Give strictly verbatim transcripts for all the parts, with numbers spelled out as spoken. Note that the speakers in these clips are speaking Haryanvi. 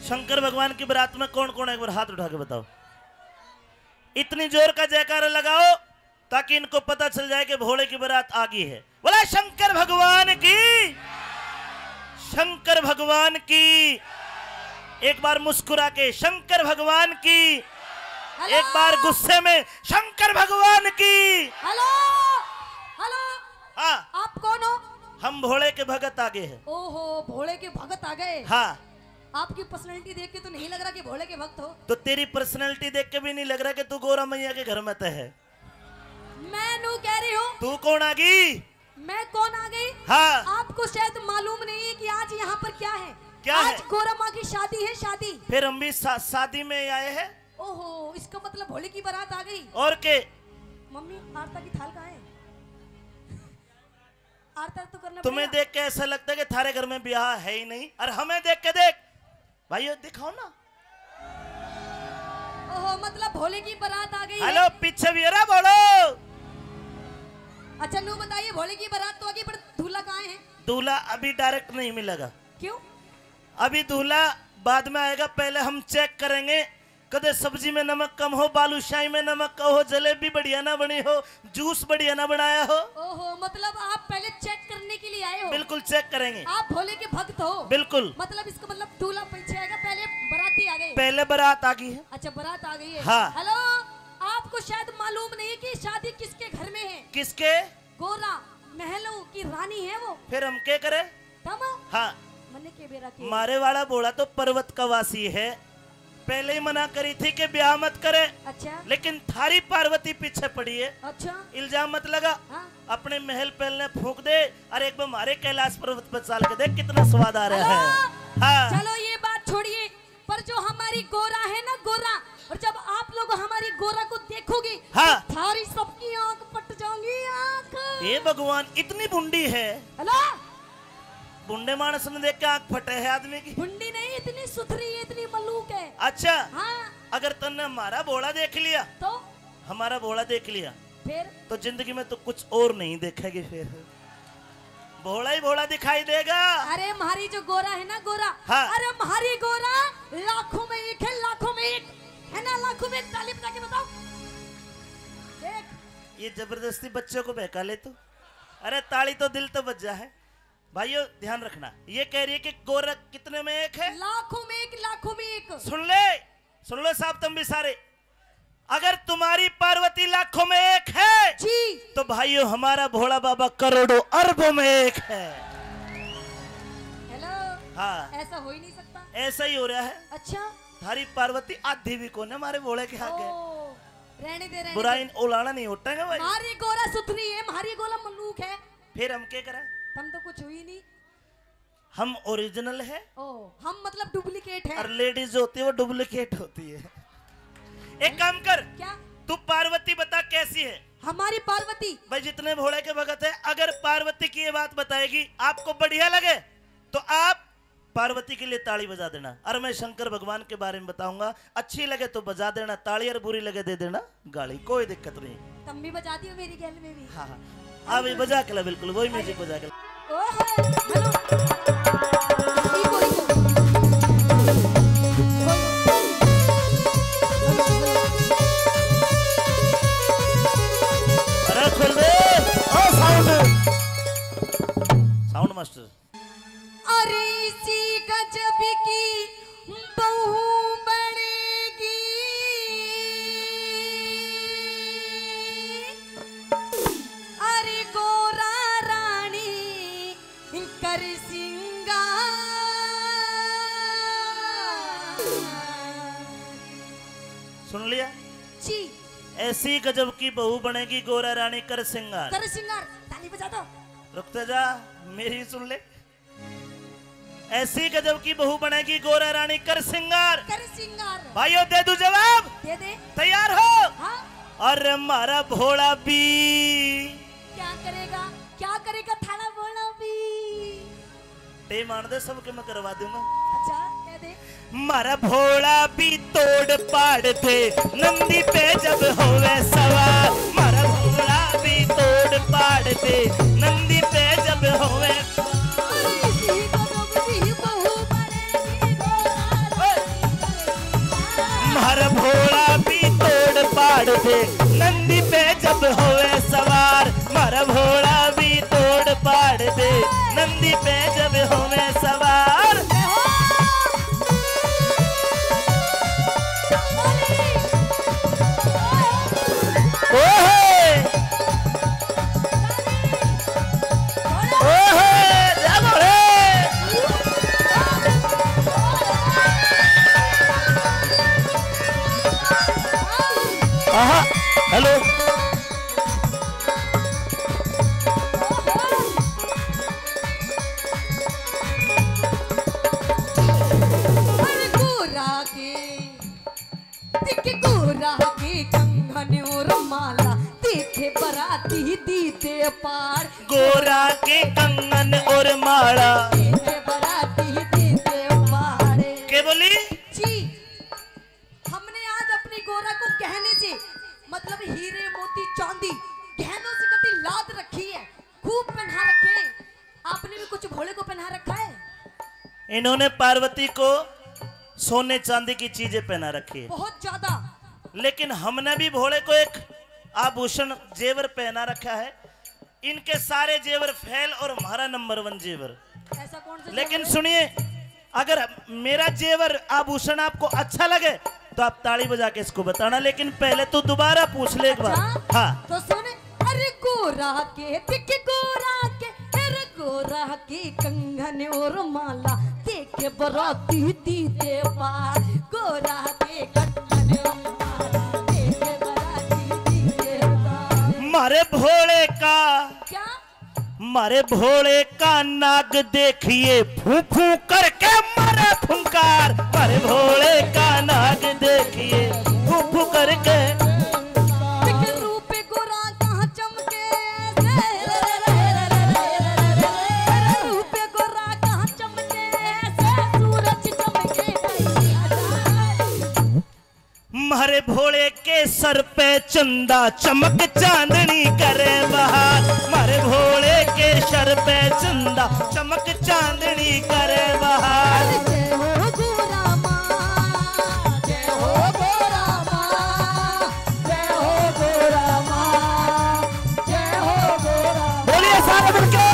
शंकर भगवान की बारात में कौन कौन है, एक बार हाथ उठा के बताओ। इतनी जोर का जयकारा लगाओ ताकि इनको पता चल जाए कि भोले की बारात आ गई है। बोला शंकर भगवान की, शंकर भगवान की। एक बार मुस्कुरा के शंकर भगवान की, हेलो। एक बार गुस्से में शंकर भगवान की। Hello, hello. हाँ। आप कौन हो? हम भोले के भगत आ गए हैं। ओहो, भोले के भगत आ गए। हाँ। आपकी पर्सनैलिटी देख के तो नहीं लग रहा कि भोले के भक्त हो। तो तेरी पर्सनैलिटी देख के भी नहीं लग रहा कि तू गौरा मैया के घर में तो है। मैं नू कह रही हूँ। तू कौन आ गई? मैं कौन आ गई? हाँ। आपको शायद मालूम नहीं है कि आज यहाँ पर क्या है। क्या आज है? गोरा माँ की शादी है, शादी। फिर हम भी शा-, शादी में आए हैं। ओहो, इसका मतलब भोले की बारात आ गई। और के? मम्मी, आरता की थाल कहाँ है? आरता तो करना तुम्हें पड़ेगा। देख के ऐसा लगता है कि थारे घर में ब्याह है ही नहीं, और हमें देख के देख, भाइयों, दिखाओ ना। ओहो, मतलब भोले की बारात आ गई है। हेलो, पीछे भी है रे, बोलो। अच्छा, नू बताइए, भोले की बारात तो आ गई, पर दूल्हा कहाँ है? दूल्हा अभी डायरेक्ट नहीं मिलेगा। क्यों? अभी दूल्हा बाद में आएगा, पहले हम चेक करेंगे, कदे सब्जी में नमक कम हो, बालूशाही में नमक कम हो, जलेबी बढ़िया ना बनी हो, जूस बढ़िया ना बनाया हो। ओहो, मतलब आप पहले चेक करने के लिए आए हो? बिल्कुल चेक करेंगे। आप भोले के भक्त हो? बिल्कुल। मतलब इसका मतलब दूल्हा पीछे आएगा, पहले बाराती आ गई। पहले बारात आ गई है। अच्छा, बारात आ गई है। हाँ। हेलो, आपको शायद मालूम नहीं है कि शादी किसके घर में है। किसके? गोरा महलों की रानी है वो। फिर हम क्या करें? तम? हाँ। मन्ने के बेरा के? मारे वाला भोला तो पर्वत का वासी है। पहले ही मना करी थी कि ब्याह मत करे। अच्छा। लेकिन थारी पार्वती पीछे पड़ी है। अच्छा। इल्जाम मत लगा। हाँ। अपने महल पहले फूंक दे और एक बार हमारे कैलाश पर्वत पर चल के देख कितना स्वाद आ रहा है। हेलो। हाँ। चलो ये बात छोड़िए, पर जो हमारी गोरा है ना, गोरा, और जब आप लोग हमारी गोरा को देखोगे, हाँ। तो थारी सबकी आंख फट जाएंगी, आंख। हे भगवान, इतनी भुंडी है। हेलो। भुंडे मानस ने देख के आंख फटे है आदमी की। भुंडी नहीं, इतनी सुथरी है, इतनी मलूक है। अच्छा। हाँ। अगर तन्ने हमारा भोला देख लिया, तो? हमारा भोला देख लिया, फिर? तो जिंदगी में तो कुछ और नहीं देखेगी फिर। भोला ही भोला दिखाई देगा। अरे, म्हारी जो गोरा है ना, गोरा। हाँ। अरे, म्हारी गोरा लाखों में एक है, लाखों में एक है ना, लाखों में एक। ताली बजा के बताओ। देख। ये जबरदस्ती बच्चों को बहका ले तू। अरे, ताली तो दिल तो बजा है। भाइयों, ध्यान रखना, ये कह रही है कि गोरा कितने में एक है? लाखों में एक, लाखों में एक। सुन ले, सुन लो साहब, तुम भी सारे, अगर तुम्हारी पार्वती लाखों में एक है, जी। तो भाइयों, हमारा भोला बाबा करोड़ों अरबों में एक है। हेलो। हाँ। ऐसा हो ही नहीं सकता। ऐसा ही हो रहा है। अच्छा। थारी पार्वती आधी भी कौन है हमारे भोले के आगे। ओ, रहने दे, रहने बुराई दे। ओलाना नहीं होता है भाई। म्हारी गोरा सुथरी है, म्हारी गोरा मलूक है। फिर हम क्या करें? तम तो कुछ हुई नहीं। हम ओरिजिनल है। ओ, हम मतलब डुप्लीकेट है। और लेडीज जो होती है वो डुप्लीकेट होती है। एक काम कर, क्या? तू पार्वती बता कैसी है? हमारी पार्वती? भाई, जितने भोले के भगत है, अगर पार्वती की ये बात बताएगी, आपको बढ़िया लगे तो आप पार्वती के लिए ताली बजा देना। और मैं शंकर भगवान के बारे में बताऊंगा, अच्छी लगे तो बजा देना ताली और बुरी लगे दे देना गाली, कोई दिक्कत नहीं। तम भी बजा दियो मेरी गैल में भी। हाँ, हाँ। हाँ भाई, बजा के ला, बिल्कुल वही म्यूजिक बजा के ला। ओहो, हेलो। Eco, echo. अरे खोल दे, ओ साउंड, साउंड मास्टर। अरे इसी गजब की बहू बनेगी, अरे गोरा रानी कर सिंगार। सुन लिया? जी। ऐसी गजब की बहू बनेगी गोरा रानी कर सिंगार। कर सिंगार, ताली बजा दो। रुक तो जा, मेरी सुन ले। ऐसी गजब की बहू बनेगी गोरा रानी कर सिंगार। कर सिंगार। भाइयों, दे दूं जवाब? दे दे। तैयार हो? हाँ। अरे म्हारा भोला भी। क्या करेगा, क्या करेगा थारा भोला भी? टे मान दे, सबके मैं करवा दूंगा। अच्छा, कह दे। म्हारा भोला भी तोड़ पाड़ दे, नंदी पे जब होवे सवार। म्हारा भोला भी तोड़ पाड़ दे, नंदी पे जब होवे। अरे इसी गजब की बहू बनेगी गोरा। ओए। दे। नंदी पे जब होवे सवार, मारा भोला भी तोड़ पाड़ दे। नंदी पे जब होवे सवार। ओहे! ओहे! जय भोले! आहा, हेलो। अरे गोरा के, देखे गोरा के कंगन और माला, देखे बराती दी दे पार। गोरा के कंगन और माला। देखे बराती दी दे पार। के बोली? जी, हमने आज अपनी गोरा को गहने से, मतलब हीरे, मोती, चांदी, गहनों से कभी लाद रखी है, खूब पहना रखे हैं। आपने भी कुछ भोले को पहना रखा है? इन्होंने पार्वती को सोने चांदी की चीजें पहना रखी है। बहुत ज्यादा। लेकिन हमने भी भोले को एक आभूषण, जेवर पहना रखा है। इनके सारे जेवर फेल और हमारा नंबर वन जेवर। ऐसा कौन सा लेकिन जेवर है? सुनिए, अगर मेरा जेवर आभूषण आपको अच्छा लगे तो आप ताली बजा के इसको बताना, लेकिन पहले तू दोबारा पूछ ले एक बार। अच्छा? हाँ। तो सुन, अरे गोरा के, देखे गोरा के, अरे गोरा के कंगन और माला, देखे बराती दी दे पार। गोरा के कंगन और माला, देखे बराती दी दे पार। मारे भोले का। क्या? मारे भोले का नाग देखिए, फू फू करके मारे फुंकार। मारे भोले का नाग देखिए, फू फू करके। देख रूप गोरा कहाँ चमके ऐसे, रूप गोरा कहाँ चमके ऐसे, सूरज चमके। मारे भोले के सर पे चंदा, चमक चांदनी करे बहार। मारे भोले के सर पे चंदा, चमक चांदनी करे बहार। जय हो गोरा माँ, जय हो गोरा माँ, जय हो गोरा माँ, जय हो गोरा माँ। बोलिए सारे मिलके।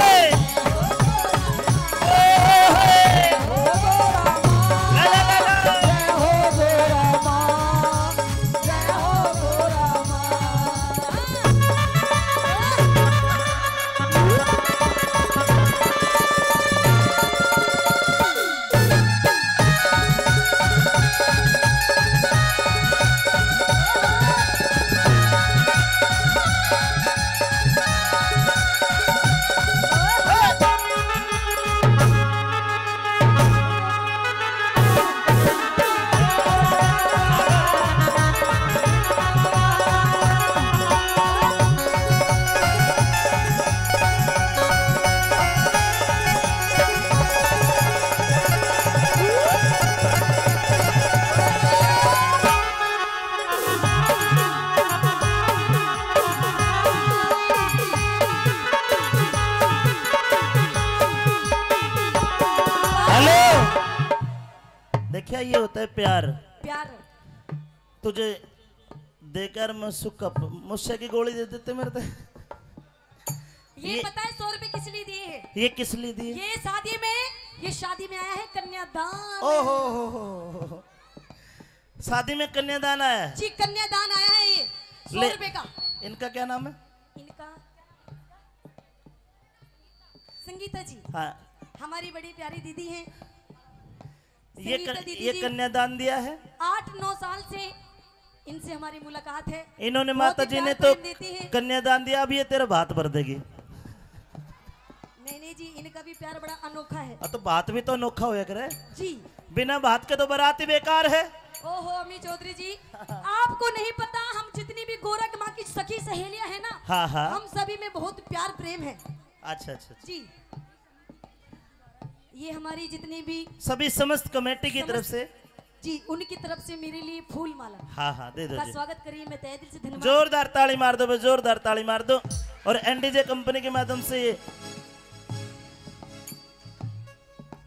हेलो, देखा, ये होता है प्यार। प्यार। तुझे देकर मैं सुख का प-, मुझसे की गोली दे देते मेरे ते। ये ये पता है सौ रुपए किस लिए दिए हैं? ये किस लिए दिए? ये शादी में, ये शादी में आया है कन्यादान। ओहो हो हो हो। शादी में कन्यादान आया है? जी, कन्यादान आया है ये, सौ ले, रुपए का। इनका क्या नाम है? इनका संगीता जी। हाँ। हमारी बड़ी प्यारी दीदी हैं। ये संगीता कन-, दीदी ये जी। कन्यादान दिया है? आठ नौ साल से इनसे हमारी मुलाकात है। इन्होंने बहुत माता ही जी ने प्यार तो प्रेम देती हैं। कन्यादान दिया, अब ये तेरा भात भर देगी। नहीं, नहीं जी, इनका भी प्यार बड़ा अनोखा है। आ, तो भात भी तो अनोखा होया करे। जी। बिना भात के तो बारात ही बेकार है। ओहो, अम्मी चौधरी जी, आपको नहीं पता, हम जितनी भी गोरख माँ की सखी सहेलियां हैं ना, हाँ, हाँ। हम सभी में बहुत प्यार प्रेम है। अच्छा, अच्छा, अच्छा। जी। ये हमारी जितनी भी सभी समस्त कमेटी की समस्त तरफ से। जी, उनकी तरफ से मेरे लिए फूल माला हाँ, हाँ, दे दो का जी। स्वागत करिए, मैं तहे दिल से धन्यवाद। जोरदार ताली मार दो बे, जोरदार ताली मार दो। और एनडीजे कंपनी के माध्यम से ये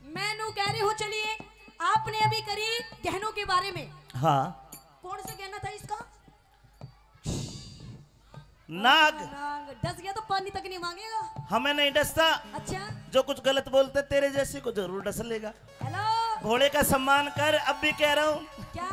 मैं नू कह रही हूँ, चलिए, आपने अभी करी गहनों के बारे में। हाँ। कौन सा गहना था इसका? नाग। नाग डस गया तो पानी तक नहीं मांगेगा। हमें नहीं डसता। अच्छा। जो कुछ गलत बोलते, तेरे जैसे को जरूर डस लेगा। हेलो। भोले का सम्मान कर, अब भी कह रहा हूँ। क्या?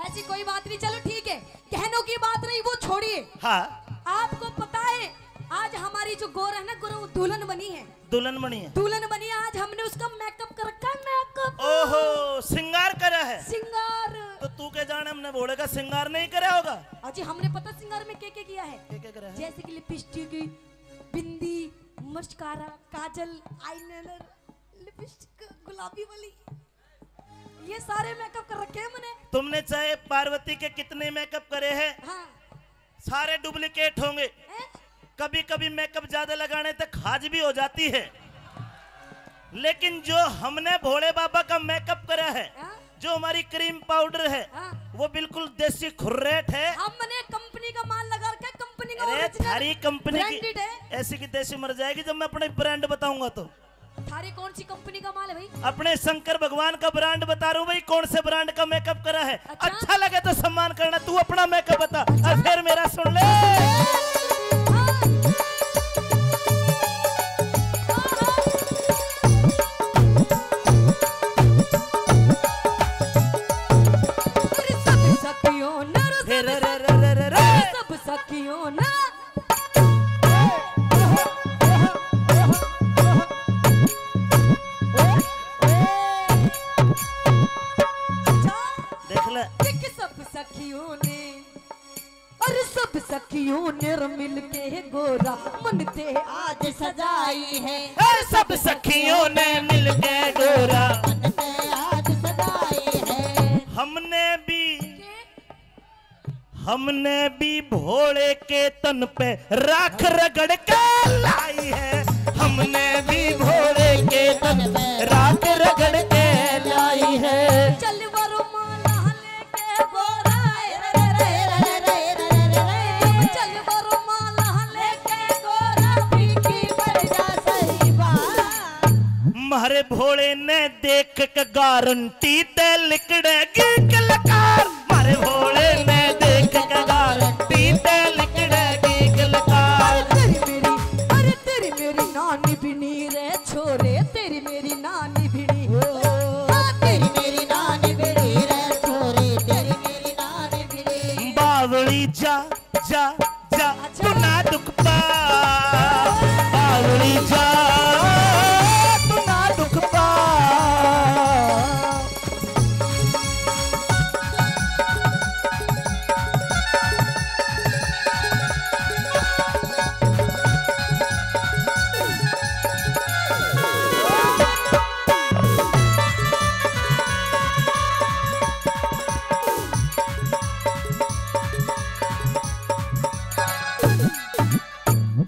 ऐसी कोई बात नहीं, चलो ठीक है, गहनों की बात नहीं, वो छोड़िए। हाँ। आपको पता है, आज हमारी जो गौर है ना गुरु, दुल्हन बनी है। दुल्हन बनी है। दुल्हन बनी है, आज हमने उसका मेकअप कर रखा है, मेकअप। ओहो, श्रृंगार करा है। श्रृंगार। तो तू के जाने हमने भोले का श्रृंगार नहीं करा होगा? अजी, हमने पता श्रृंगार में के के किया है? के के करा है? जैसे कि लिपस्टिक, बिंदी, मस्कारा, काजल, आईलाइनर, लिपस्टिक गुलाबी वाली, ये सारे मेकअप कर रखे हैं मैंने। तुमने चाहे पार्वती के कितने मेकअप करे हैं, हाँ। सारे डुप्लीकेट होंगे। हैं? कभी कभी मेकअप ज्यादा लगाने तक खाज भी हो जाती है, लेकिन जो हमने भोले बाबा का मेकअप करा है, हाँ? जो हमारी क्रीम पाउडर है, हाँ। वो बिल्कुल देसी खुर्रेट है। हमने कंपनी का माल लगा रखा है, कंपनी का अरे, original थारी कंपनी की branded है। ऐसी की तैसी मर जाएगी जब मैं अपने ब्रांड बताऊंगा तो। थारी कौन सी कंपनी का माल है भाई? अपने शंकर भगवान का ब्रांड बता रहा हूँ भाई, कौन से ब्रांड का मेकअप करा है। अच्छा? अच्छा लगे तो सम्मान करना, तू अपना मेकअप बता और फिर मेरा सुन ले। अरे सब सखियों ने, अरे रे रे रे रे रे। सब सखियों ने। देख ले। देख सब सखियों ने, और सब सखियों ने मिलके गोरा मन ते आज सजाई है। और सब सखियों ने मिलके गोरा मन ते आज सजाई है। हमने भी हमने भी भोले के तन पे राख रगड़ के लाई है, हमने भी भोले के तन पे राख रगड़ के लाई है। चल वो रुमाल लेके गोरा, चल वो रुमाल लेके गोरा, फीकी पड़ जा सही बात। म्हारे भोले ने देख के गारंटी ते लिकड़ेगी कलाकार। म्हारे भोले ने देख के गारंटी ते लिकड़ेगी कलाकार। अरे तेरी मेरी, अरे तेरी मेरी नानी बिनी रे छोरे, तेरी मेरी नानी बिनी। ओ, तेरी मेरी नानी बिनी रे छोरे, तेरी मेरी नानी बिनी। बावली जा, जा, जा, अच्छा। तू ना दुख पा, बावली जा, तू ना दुख पा।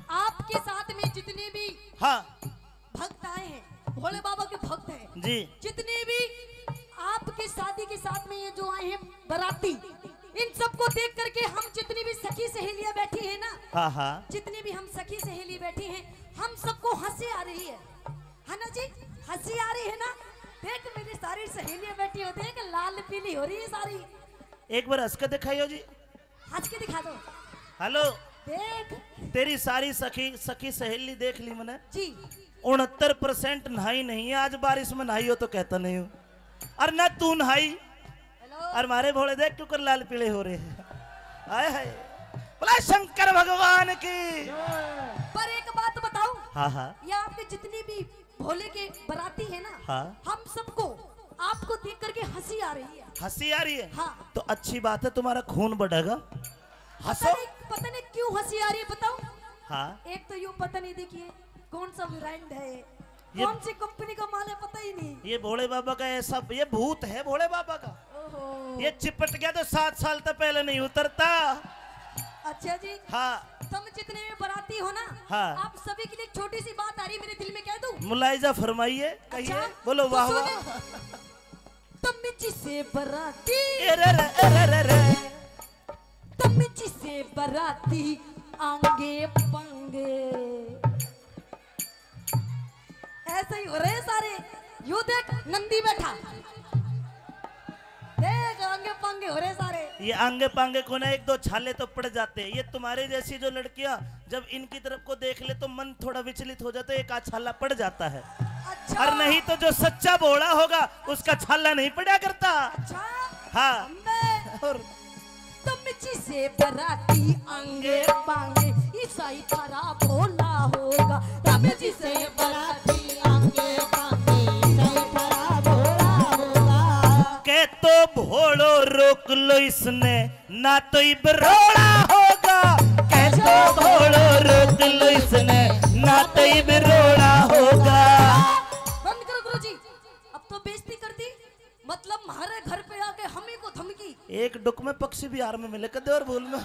आपके साथ में जितने भी हाँ। भक्त आए हैं, भोले बाबा के भक्त हैं जी। जितने भी आपके शादी के साथ में ये जो आए हैं बाराती, इन सबको देख करके हम जितनी भी सखी सहेलियां बैठी हैं ना, हाँ, हाँ। जितनी भी हम सखी सहेली बैठी हैं, हम सबको हंसी आ रही है, है ना जी? हंसी आ रही है ना? देख मेरी सारी सहेलियां बैठी हो, देख लाल पीली हो रही है सारी। एक बार हंस के दिखाइयो जी। हंस के दिखा दो। हेलो। देख। तेरी सारी सखी, सखी सहेली देख ली मैंने। जी। उनहत्तर परसेंट नहाई नहीं है, आज बारिश में नहाई हो तो कहता नहीं हूँ। और ना तू नहाई। हेलो। और मारे भोले देख क्यों कर लाल पीले हो रहे हैं। हाय हाय। बोला शंकर भगवान की। पर एक बात बताऊं? हाँ, हाँ। ये आपके जितनी भी भोले के बाराती है ना, हाँ। हम सबको आपको देख करके हंसी आ रही है। हंसी आ रही है? हाँ। तो अच्छी बात है, तुम्हारा खून बढ़ेगा। हंसो। पता नहीं, पता नहीं क्यों हंसी आ रही है, बताऊं? हाँ। एक तो यूं पता नहीं, देखिए कौन सा ब्रांड है, ये कौन सी कंपनी का माल है, पता ही नहीं। ये भोले बाबा का ऐसा, ये भूत है भोले बाबा का। ओहो। ये चिपट गया तो सात साल तक पहले नहीं उतरता। अच्छा जी। हाँ। तुम जितने भी बाराती हो ना, हाँ। आप सभी के लिए एक छोटी सी बात आ रही है मेरे दिल में, कह दूं? मुलायजा फरमाइए, कहिए। अच्छा, बोलो, तो वाह, वाह। सुन। तुम जिसे बाराती, ए रे रे, ए रे रे रे। तुम जिसे बाराती आंगे पांगे। ऐसे ही हो रहे सारे। यो देख, नंदी बैठा। देख, आंगे पांगे हो रहे सारे। ये आंगे पांगे को ना, एक दो छाले तो पड़ जाते हैं। ये तुम्हारे जैसी जो लड़कियां, जब इनकी तरफ को देख ले तो मन थोड़ा विचलित हो जाता है, एक आध छाला पड़ जाता है। अच्छा। और नहीं तो जो सच्चा भोला होगा, उसका छाला नहीं पड़ा करता। अच्छा। हाँ। अम्बे। और तमची से बराती आंगे पांगे, ईसाई थारा भोला होगा। तमची से बराती आंगे पांगे, ईसाई थारा भोला होगा। के तो भोलो रोक लो इसने, ना तो इब रोड़ा होगा। के तो भोलो रोक लो इसने, ना तो इब रोड़ा होगा। बंद करो गुरुजी, अब तो बेइज्जती कर दी। मतलब, म्हारे घर पे आके हम ही को धमकी। एक डुक में पक्षी बिहार में मिले, कदे और भूल में।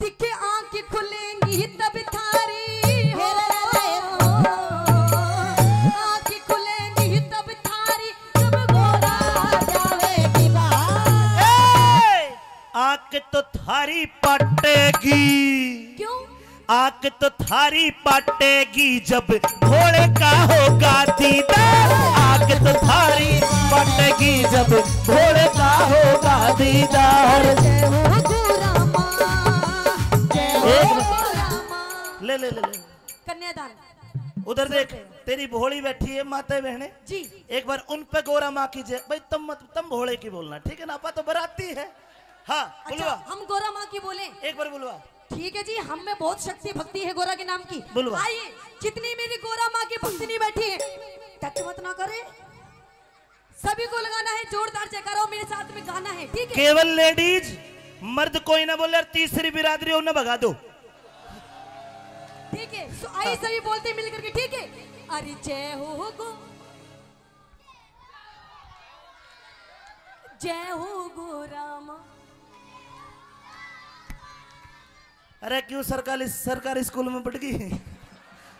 दिखे आंख खुलेंगी तब थारी हो, आंख खुलेंगी तब थारी, जब गोरा जावेगी बाहर। ए, आंख तो थारी पाटेगी। क्यों? आंख तो थारी पाटेगी जब भोले का होगा दीदार। आंख तो थारी पाटेगी जब भोले का होगा दीदार। जय हो गोरा माँ, जय हो एक गोरा माँ। ले, ले, ले, ले। कन्यादान। उधर देख, तेरी भोली बैठी है, माता बहने। जी। एक बार उन पे गोरा माँ की जय। भाई, तुम मत, तुम भोले की बोलना, ठीक है ना? आपा तो बराती है। हाँ, अच्छा, बुलवा। हम गोरा माँ की बोले। एक बार बुलवा। ठीक है जी, हम में बहुत शक्ति भक्ति है गोरा के नाम की। बुलवा। आइए, जितनी मेरी गोरा माँ की भक्तिनी बैठी है, टच मत ना करे। सभी को लगाना है जोरदार जयकारा, मेरे साथ में गाना है, ठीक है? केवल लेडीज, मर्द कोई ना बोले, और तीसरी बिरादरी उन्हें भगा दो। ठीक है, सो आइए सभी बोलते हैं मिल करके, ठीक है? अरे जय हो गो, जय हो गो रामा। अरे क्यों सरकारी, सरकारी स्कूल में पढ़ गई?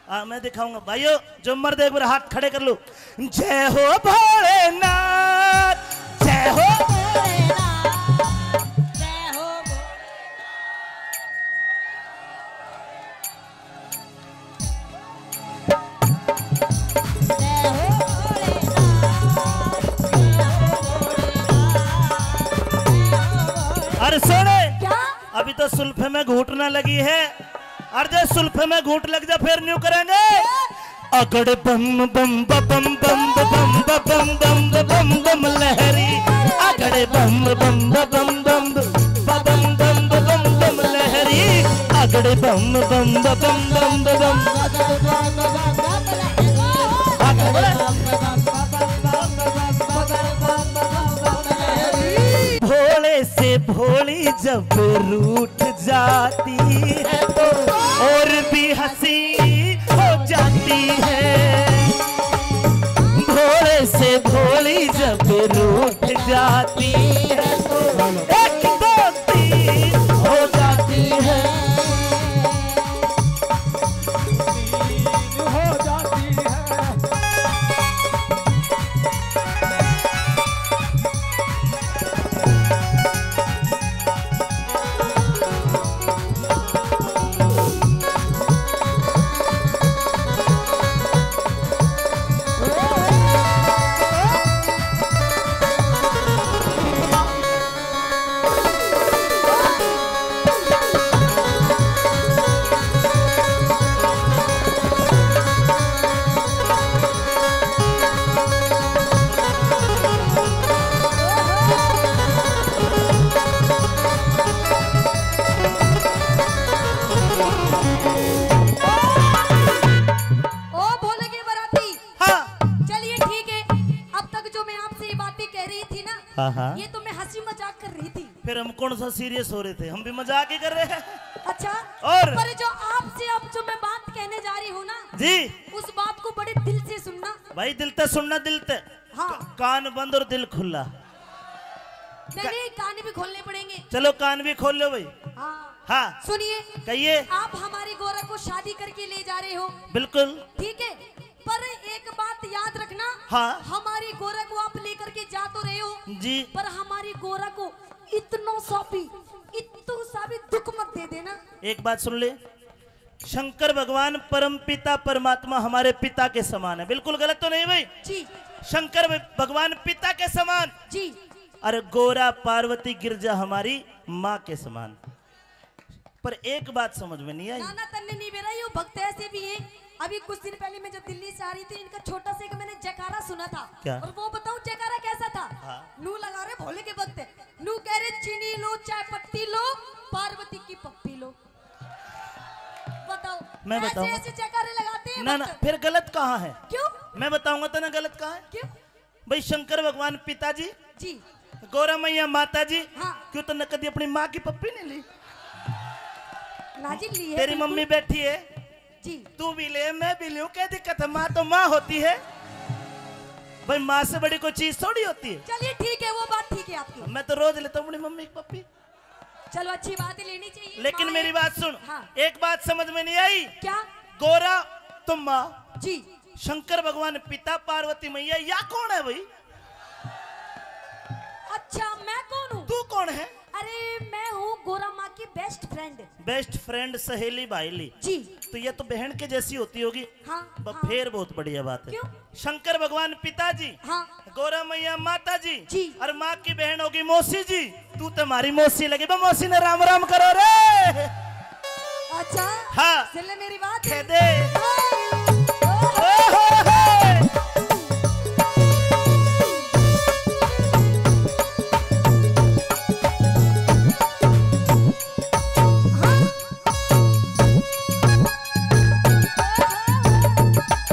हाँ, मैं दिखाऊंगा। भाइयों, जो मर्द एक बार हाथ खड़े कर लो। जय हो भोलेनाथ, जय हो भोलेनाथ, जय हो भोलेनाथ। अरे सुन, क्या? अभी तो सुल्फे में घूट ना लगी है, और जो सुल्फे में घूट लग जा, फिर न्यू करेंगे। अगड़ बम बम बम बम बम बम बम बम बम बम लहरी। अगड़ बम बम बम बम बम बम बम बम बम लहरी। अगड़ बम बम बम बम बम। भोले से भोली जब रूठ जाती है तो और भी हंसी हो जाती है। भोले से भोली जब रूठ जाती है तो एक दो तीन हो जाती है। तीन हो जाती है। ओ भोले के बराती। हाँ। चलिए ठीक है, अब तक जो मैं आपसे ये बातें कह रही थी ना, हाँ, हाँ। ये तो मैं हंसी मजाक कर रही थी। फिर हम कौन सा सीरियस हो रहे थे, हम भी मजाक ही कर रहे हैं। अच्छा। और? पर जो आपसे अब जो मैं बात कहने जा रही हूँ ना जी, उस बात को बड़े दिल से सुनना। भाई दिल ते सुनना, दिल ते। हाँ। क-, कान बंद और दिल खुला। नहीं, नहीं, कान भी खोलने पड़ेंगे। चलो कान भी खोल लो भाई। हाँ। हाँ। सुनिए। कहिए। आप हमारी गोरा को शादी करके ले जा रहे हो। बिल्कुल। ठीक है, पर एक बात याद रखना। हाँ। हमारी गोरा को आप लेकर के जा तो रहे हो जी। पर हमारी गोरा को इतनो सा भी, इतनो सा भी दुख मत दे देना। एक बात सुन ले, शंकर भगवान परम पिता परमात्मा हमारे पिता के समान है। बिल्कुल गलत तो नहीं भाई? जी। शंकर भगवान पिता के समान। जी। और गौरा पार्वती गिरजा हमारी माँ के समान। पर एक बात समझ में नहीं आई। ना, ना, तन्ने नहीं बेरा, यो भक्त ऐसे भी हैं। अभी कुछ दिन पहले मैं जब दिल्ली से आ रही थी, इनका छोटा सा एक मैंने जयकारा सुना था। क्या? और वो बताऊं जयकारा कैसा था? हाँ। नू लगा रहे भोले के भक्त, नू कह रहे, "चीनी लो, चाय पत्ती लो, पार्वती की पप्पी लो।" बताओ, मैं ऐसे, बताऊंगा। ऐसे जयकारे लगाते हैं ना, ना, भक्त। फिर गलत कहाँ है? क्यों? मैं बताऊंगा तो ना गलत कहाँ है। क्यों? भाई, शंकर भगवान पिताजी, जी। गौरा मैया माता जी, हाँ। क्यों तन्ने कदी अपनी माँ की पप्पी नहीं ली? ना जी, ली है, तेरी बिल्कुल। मम्मी बैठी है, जी। तू भी ले, मैं भी लूं, क्या दिक्कत है? माँ तो माँ होती है भाई, माँ से बड़ी कोई चीज थोड़ी होती है। चलिए, ठीक है, वो बात ठीक है आपकी। मैं तो रोज लेता हूँ अपनी मम्मी की पप्पी। चलो, अच्छी बात है, लेनी चाहिए। लेकिन माँ मेरी एक बात सुन, हाँ। एक बात समझ में नहीं आई। क्या? गौरा तो माँ, जी। शंकर भगवान पिता, पार्वती मैया, या कौन है भाई? अच्छा, मैं कौन हूँ? तू कौन है? अरे, मैं हूँ गौरा माँ की बेस्ट फ्रेंड। बेस्ट फ्रेंड, सहेली, भाईली। जी। तो ये तो बहन के जैसी होती होगी। हाँ, ब-, हाँ। फिर बहुत बढ़िया बात है। क्यों? शंकर भगवान पिताजी, हाँ। गौरा मैया माता जी, जी। और माँ की बहन होगी मौसी जी। तू तो हमारी मौसी लगी बे, मौसी ने राम राम करो रे। अच्छा, हाँ। सुन ले मेरी बात। कह दे। ओहो। ओहो।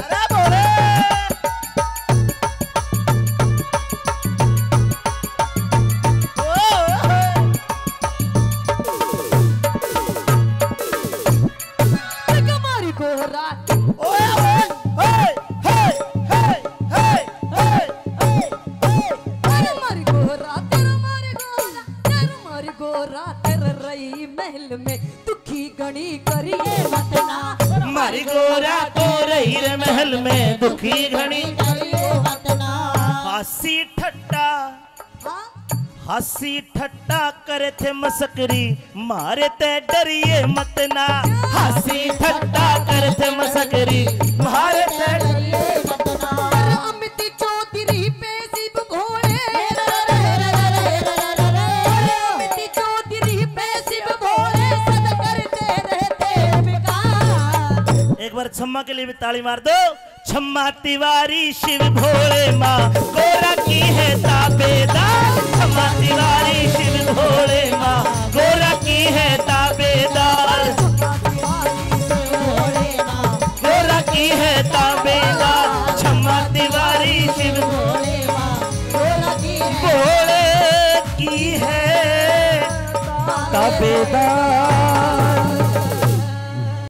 अरे बोले। हमारी गोरा। ओए, ओए, ओए, हे, हे, हे, हे, हे, हे। अरे मारी गोरा, तेरा मारी गोरा, तेरा मारी गोरा, तेरे रही महल में दुखी घणी करिए मत ना। मारी गोरा तो रही रे महल में दुखी घणी करिए मत ना। हासी ठट्टा, हाँ? हासी ठट्टा करे थे मसकरी, मारे ते डरिए मत ना। हासी ठट्टा करे थे मसकरी, मारे ते डरिए मत ना। अरे अमित चौधरी पे शिव भोले, अरे अमित चौधरी पे शिव भोले, सद करते रहते उपकार। एक बार छम्मा के लिए भी ताली मार दो। छम्मा तिवारी शिव भोले माँ, गोरा की है ताबेदार। छम्मा तिवारी शिव भोले माँ, गोरा की है ताबेदार। गोरा की है ताबेदार। छम्मा तिवारी शिव भोले माँ, गोरा की है, भोले की है ताबेदार।